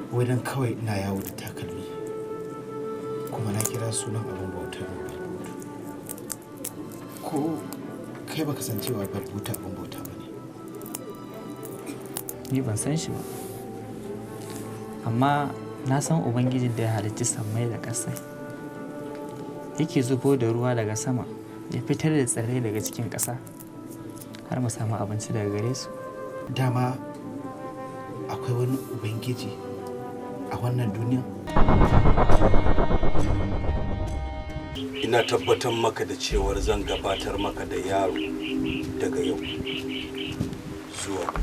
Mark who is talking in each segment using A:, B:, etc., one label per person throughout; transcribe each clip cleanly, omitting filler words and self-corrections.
A: Wai dan kawai ina yawo da takalmi kuma na kira sunan abin bautar mu Balbutu. Ko kai baka san cewa Balbutu abin bauta ba ne?
B: Ni ban san shi ba, amma na san Ubangijin da ya halicci sammai da ƙasai, yake zubo da ruwa daga sama, ya fitar da tsirrai daga cikin ƙasa har mu samu abinci daga gare su.
A: Dama akwai wani ubangiji a wannan duniya?
C: Ina tabbatar maka da cewar zan gabatar maka da yaro daga yau zuwa gobe.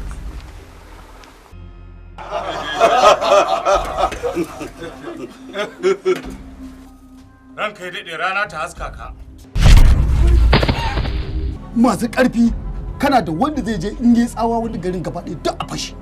D: Ranka ya daɗe, rana ta haska ka.
E: Masu ƙarfi, kana da wanda zai je in yi tsawa wani garin gaba ɗaya duk a fashi.